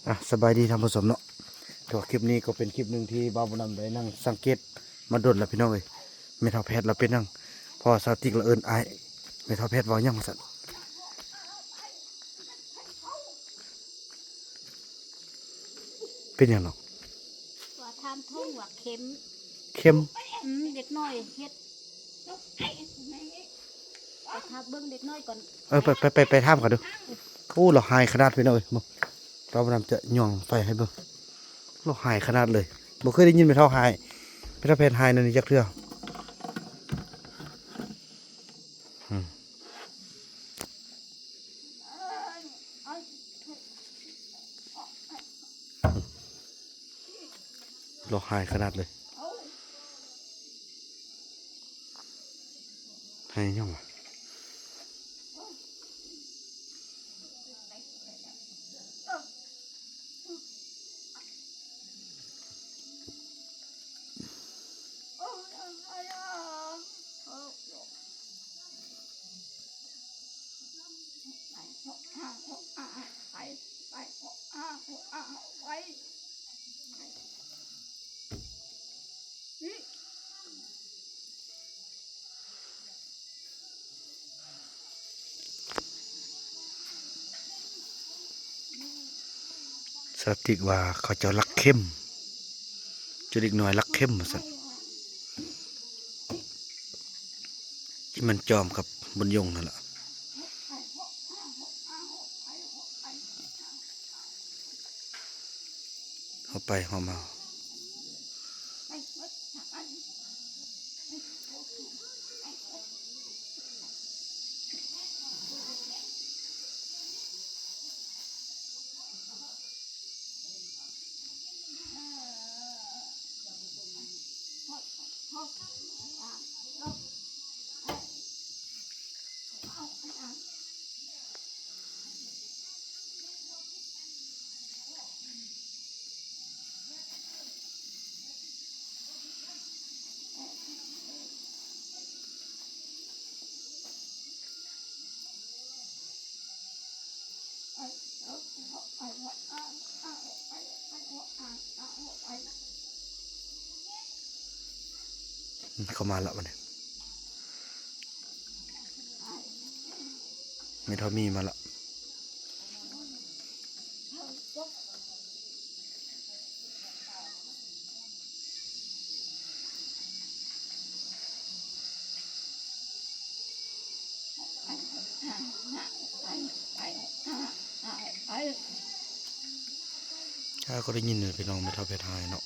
ອ່ະ ສະບາຍດີທ່ານຜູ້ຊົມເນາະ. ກໍຄລິບນີ້ກໍເປັນຄລິບໜຶ່ງທີ່ບ່າວບຸນນຳໄດ້ນັ່ງສັງເກດມາດົນແລ້ວພີ່ນ້ອງເອີຍ. ແມ່ເຖົ້າແພດລາວເປັນຫຍັງ? ເພາະວ່າສາວຕິກລາວເອີ້ນອ້າຍ. ແມ່ເຖົ້າແພດເວົ້າຫຍັງວ່າຊັ້ນ? ເປັນຫຍັງເນາະ? ວ່າທ່ານທົ່ງວ່າເຄັມ. ເຄັມ? ອືມ ເດັກນ້ອຍເຮັດ. ໄປຖາມເບິ່ງເດັກນ້ອຍກ່ອນ. ເອີ ໄປ ໄປ ໄປ ໄປຖາມເຂົາດູ. ໂອ້ ລາວຮ້າຍຂະໜາດພີ່ນ້ອງເອີຍ. ເບິ່ງ ລາວນຳຈະຍ້ອງໄຟໃຫ້ເບິ່ງ. ລາວຮ້າຍຂະໜາດເລີຍ. ບໍ່ເຄີຍໄດ້ຍິນແມ່ເຖົ້າຮ້າຍ ແມ່ເຖົ້າແພດຮ້າຍແນວນີ້ຈັກເທື່ອ. ອືມ. ຮ້ອງໄຫ້ຂະໜາດເລີຍ. ໄຫ້ຫຍັງວະ? ສາວຕິກວ່າເຂົາເຈົ້າລັກເຂັມ ຈຸເດັກນ້ອຍລັກເຂັມວ່າຊັ້ນ. ທີ່ມັນຈອມກັບບຸນຍົງຫັ້ນລະ. ເຮົາໄປເຮົາມາ. ເຂົ້າມາລະບັດນີ້. ແມ່ເຖົ້າມີມາລະ. ຂ້າກໍໄດ້ຍິນແຫຼະພີ່ນ້ອງ ແມ່ເຖົ້າແພດຮ້າຍເນາະ.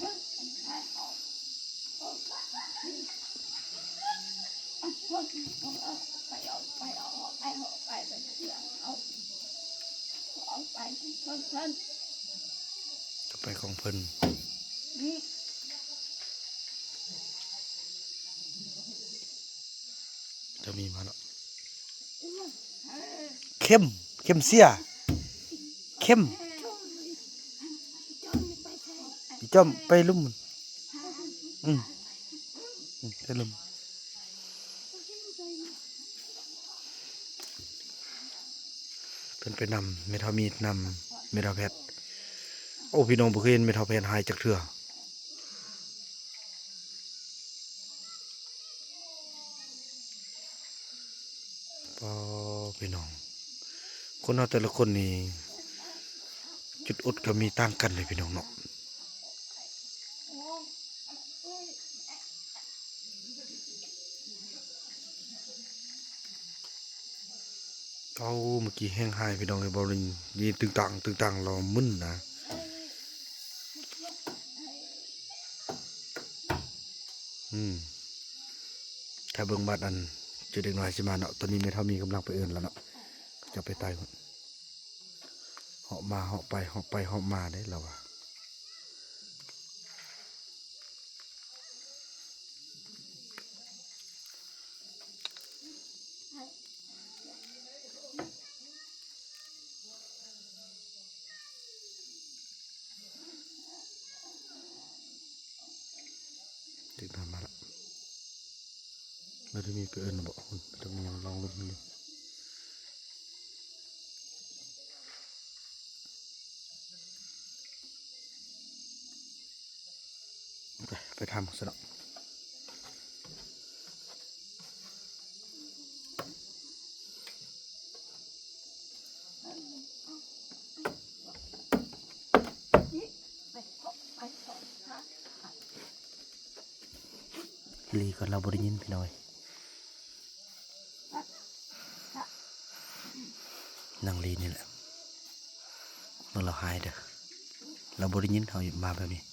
ເຂົ້າໄປຂອງເພິ່ນ. ຈະມີມາເນາະ. ເຂັມ ເຂັມເຊຍ ເຂັມ. ອີ່ຈ້ອມໄປລຸ່ມ. ອືມ ອືມ ໄປລຸ່ມ. ເພິ່ນໄປນຳແມ່ເຖົ້າມີດ ນຳແມ່ເຖົ້າແພດ. ໂອ້ ພີ່ນ້ອງ ບໍ່ເຄີຍເຫັນແມ່ເຖົ້າແພດຮ້າຍຈັກເທື່ອ. ປໍ ພີ່ນ້ອງ ຄົນເຮົາແຕ່ລະຄົນນີ້ ຈຸດອົດກໍມີຕ່າງກັນເດ້ພີ່ນ້ອງເນາະ. ເອົາ ເມື່ອກີ້ແຮງຮ້າຍພີ່ນ້ອງເອີຍ ບໍ່ໄດ້ຍິນຕຶງຕັງຕຶງຕັງ ລາວມຶນນະ. ອືມ ຖ້າເບິ່ງບາດອັນຈຸເດັກນ້ອຍຊິມາເນາະ. ຕອນນີ້ແມ່ເຖົ້າມີກຳລັງໄປເອີ້ນແລ້ວເນາະ ເຂົາເຈົ້າໄປໃຕ້ພຸ້ນ. ເຫາະມາເຫາະໄປ ເຫາະໄປເຫາະມາເດ້ລາວວ່າ. ເດັກນ້ອຍມາລະ. ແມ່ເຖົ້າມີໄປເອີ້ນບໍ່? ມັນຈະມີຫຍັງລອງລຸ້ນຢູ່. ໄປທຳຊະເນາະ. ລີກ່ອນ ລາວບໍ່ໄດ້ຍິນ ພີ່ນ້ອງເອີຍ. ນັ່ງລີນີ້ແຫຼະ ເບິ່ງລາວຫາຍເດີ ລາວບໍ່ໄດ້ຍິນເຮົາມາແບບນີ້.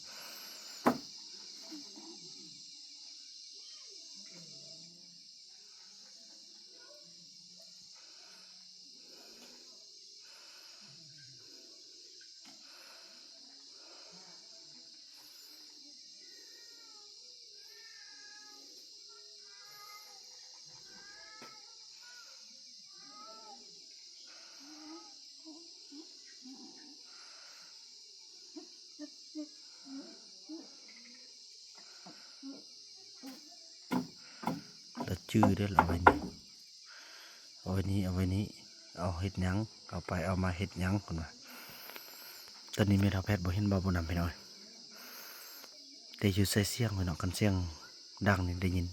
ລະຈື່ເດີ ເອົາໄວ້ນີ້ ເອົາໄວ້ນີ້ ເອົາໄວ້ນີ້ ເອົາເຮັດຫຍັງ ເອົາໄປເອົາມາເຮັດຫຍັງ ເພິ່ນວ່າ. ຕອນນີ້ແມ່ເຖົ້າແພດບໍ່ເຫັນເວົ້າບໍ່ນຳ ພີ່ນ້ອງ ແຕ່ຢູ່ໃສ່ສຽງ ພີ່ນ້ອງ ຄັນສຽງດັງນີ້ໄດ້ຍິນ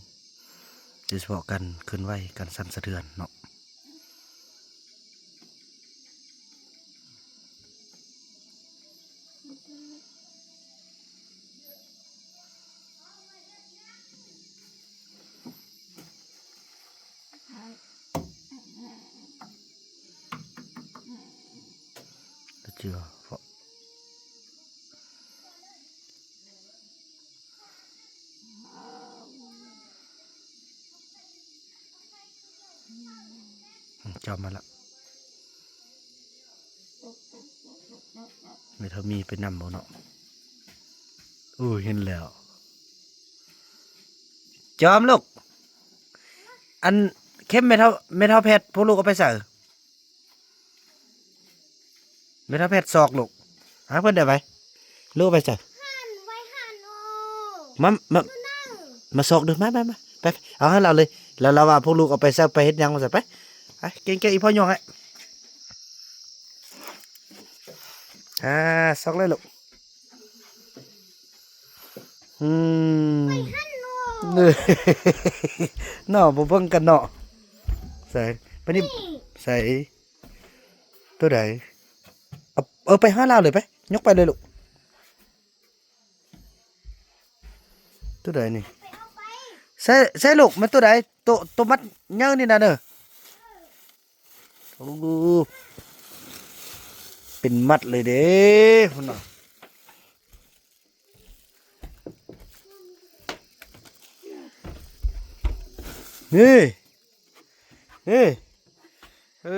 ໂດຍສະເພາະການເຄື່ອນໄຫວ ການສັ່ນສະເທືອນເນາະ. ອືມ ຈອມມາລະ ແມ່ເຖົ້າມີໄປນຳບໍ່ເນາະ? ໂອ້ ເຫັນແລ້ວ ຈອມລູກ ອັນເຂັມແມ່ເຖົ້າ ແມ່ເຖົ້າແພດ ພວກລູກເອົາໄປໃສ? ແມ່ເຖົ້າແພດຊອກລູກ ຫາເພິ່ນໄດ້ໄວ ລູກໄປໃສ? ຫັ້ນໄວ້ຫັ້ນໂອ ມາ ມາ ມາຊອກເດີ ມາ ມາ ມາ ໄປ ເອົາໃຫ້ລາວເລີຍ ລາວ ລາວວ່າພວກລູກເອົາໄປໃສ່ ໄປເຮັດຫຍັງວ່າຊັ້ນ ໄປ ໄປ ເກັ່ງໆ ອີ່ພໍ່ຍ່ອງໃຫ້ ອ່າ ຊອກເລີຍລູກ. ອືມ ເນາະ ບໍ່ເບິ່ງກັນເນາະ ໃສ ໄປນີ້ ໃສ ໂຕໃດ ເອົາ ເອີ ໄປຫາລາວເລີຍ ໄປ ຍົກໄປເລີຍລູກ ໂຕໃດນີ້ ໃສ ໃສລູກ ມັນໂຕໃດ ໂຕ ໂຕມັດເຍີນີ້ນະເນີ. ໂອ້ ເປັນມັດເລີຍເດ້ ພຸ້ນນະ ນີ້ ນີ້ ເອີ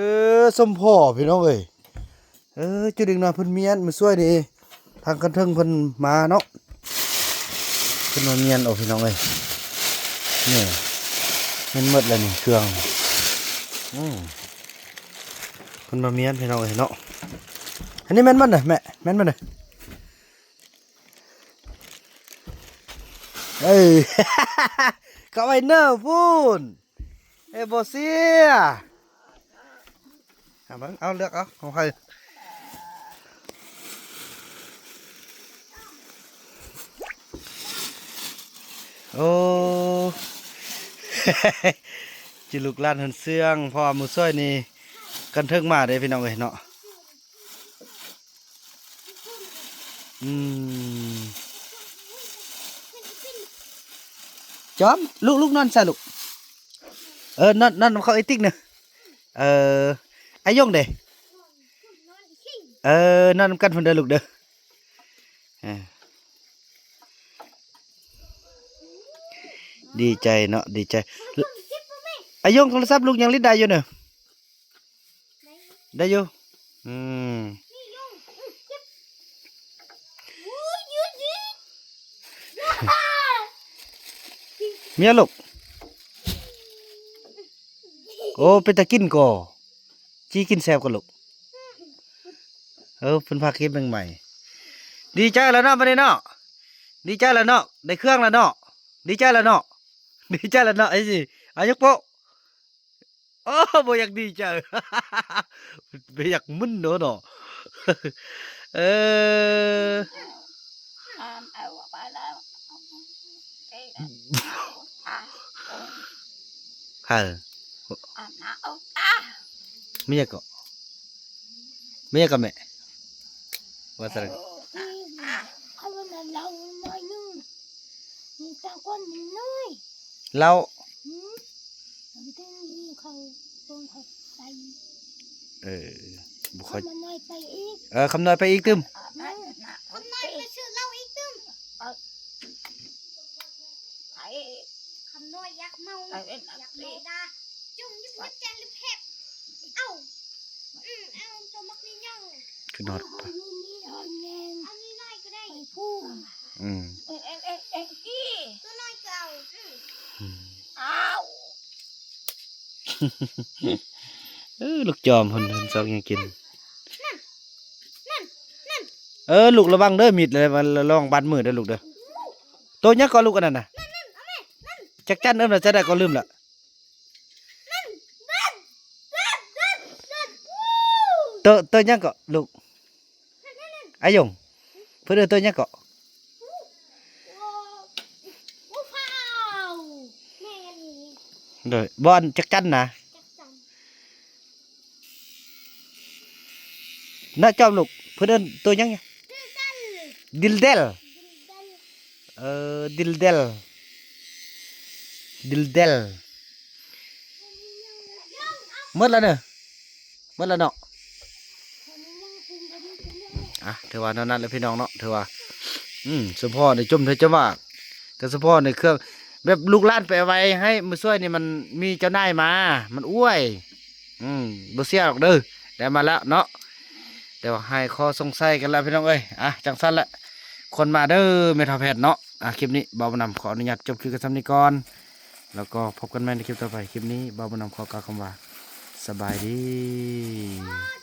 ສົມພໍພີ່ນ້ອງເອີຍ ເອີ ຈຸເດັກນ້ອຍເພິ່ນມາ ມາຊ່ວຍນີ້ ທາງຄັນເທິງເພິ່ນມາເນາະ ເພິ່ນມາມຽນເອົາພີ່ນ້ອງເອີຍ ນີ້ ແມ່ນໝົດແລ້ວນີ້ເຄື່ອງ ອືມ ເພິ່ນມາມຽນພີ່ນ້ອງເອີຍເນາະ ອັນນີ້ແມ່ນໝົດນະແມ່ ແມ່ນໝົດນະ ເອີ ເຂົ້າໄວ້ເນີພຸ້ນ. ເອີ ບໍ່ເສຍ ເອົາເບິ່ງ ເອົາເລືອກເອົາຂອງໃຜ ໂອ້ ຈິລູກຫຼານເຮືອນເຊື່ອງ ເພາະວ່າມື້ຊ່ວຍນີ້ກັນເທິງມາເດ້ພີ່ນ້ອງເອີຍເນາະ. ອືມ ຈອມ ລູກ ລູກນອນໃສລູກ ເອີ ນອນ ນອນນຳເຂົາໄອ້ຕິກນະ ເອີ ໄອ້ຢົງເດ ເອີ ນອນນຳກັນພຸ້ນເດີລູກເດີ ເອີ ດີໃຈເນາະ ດີໃຈ ໄອ້ຢົງ ໂທລະສັບລູກຍັງຫຼິ້ນໄດ້ຢູ່ເນາະ. ໄດ້ຢູ່ ອືມ ເມຍລູກ ໂອ້ ເປັນຕາກິນກໍ ຈີ້ກິນແຊບກໍລູກ ເອີ ເພິ່ນພາເກັບແມງໄມ້ ດີໃຈແລ້ວເນາະ ບັດນີ້ເນາະ ດີໃຈແລ້ວເນາະ ໄດ້ເຄື່ອງແລ້ວເນາະ ດີໃຈແລ້ວເນາະ ດີໃຈແລ້ວເນາະ ໄອ້ ອາ ຍົກໂປະ. ໂອ້ ບໍ່ຢາກດີໃຈ ບໍ່ຢາກມຶນໂດເນາະ ເອີ. ເອີ ແມ່ນຫຍັງເກາະ ແມ່ນຫຍັງເກາະແມ່? ວ່າຊັ້ນ ເອົາອັນນັ້ນເຫຼົ້າໜ້ອຍໜຶ່ງ ມີແຕ່ຄົນນ້ອຍ ເຫຼົ້າ ອືມ ເຂົາຕົງເຂົ້າໄປ ເອີ ບໍ່ຄ່ອຍ ຄຳນ້ອຍໄປອີກ ເອີ ຄຳນ້ອຍໄປອີກຕື່ມ ຄຳນ້ອຍໄປຊື້ເຫຼົ້າອີກຕື່ມ ໄປ ຄຳນ້ອຍຢາກເມົາ ຢາກເມົາດາ ຈຸ່ມຍິບໆ ແຈນລິບແຮບ ເອົາ ອືມ ເອົາໂຕບັກນີ້ຍ່ອງ ຄືນອດ ເອົານ້ອຍໆກໍໄດ້ ອືມ ເອງໆ ໂຕນ້ອຍກໍເອົາ ອືມ ອືມ ເອົາ ເອີ ລູກຈອມເພິ່ນ ເພິ່ນຊອກຫຍັງກິນ ເອີ ລູກລະວັງເດີ ມີດລະວັງບາດມືເດີລູກເດີ ໂຕຫຍັງເກາະລູກອັນນັ້ນນະ ຈັກຈັ່ນເອີ້ນວ່າຈັ່ງໃດກໍລືມລະ ໂຕ ໂຕຫຍັງເກາະລູກ ອາຍົງ ເພິ່ນເອີ້ນໂຕຫຍັງເກາະ ໂດຍ ບໍ່ ອັນຈັກຈັ່ນນະ ນະຈອມລູກ ເພິ່ນເອີ້ນໂຕຫຍັງ ດິລແດລ ເອີ ດິລແດລ ດິລແດລ ໝົດແລ້ວເນີ ໝົດແລ້ວເນາະ ອ່ະ ຖືວ່າແນວນັ້ນແຫຼະພີ່ນ້ອງເນາະ ຖືວ່າ ອືມ ສົມພໍນີ້ຈົ່ມເທື່ອຈະວ່າ ກໍສົມພໍນີ້ເຄື່ອງ ແບບລູກຫຼານໄປເອົາໄວ້ໃຫ້ມາຊ່ວຍນີ້ ມັນມີເຈົ້ານາຍມາ ມັນອວຍ ອືມ ບໍ່ເສຍດອກເດີ ໄດ້ມາແລ້ວເນາະ ແຕ່ວ່າໃຫ້ຂໍ້ສົງໄສກັນແລ້ວພີ່ນ້ອງເອີຍ ອ່ະ ຈັ່ງຊັ້ນແຫຼະ ຄົນມາເດີແມ່ເຖົ້າແພດເນາະ ອ່ະ ຄລິບນີ້ບ່າວບຸນນຳຂໍອະນຸຍາດຈົບຄລິບກັນສ່ຳນີ້ກ່ອນ ແລ້ວກໍພົບກັນໃໝ່ໃນຄລິບຕໍ່ໄປ ຄລິບນີ້ບ່າວບຸນນຳຂໍກ່າວຄຳວ່າ ສະບາຍດີ.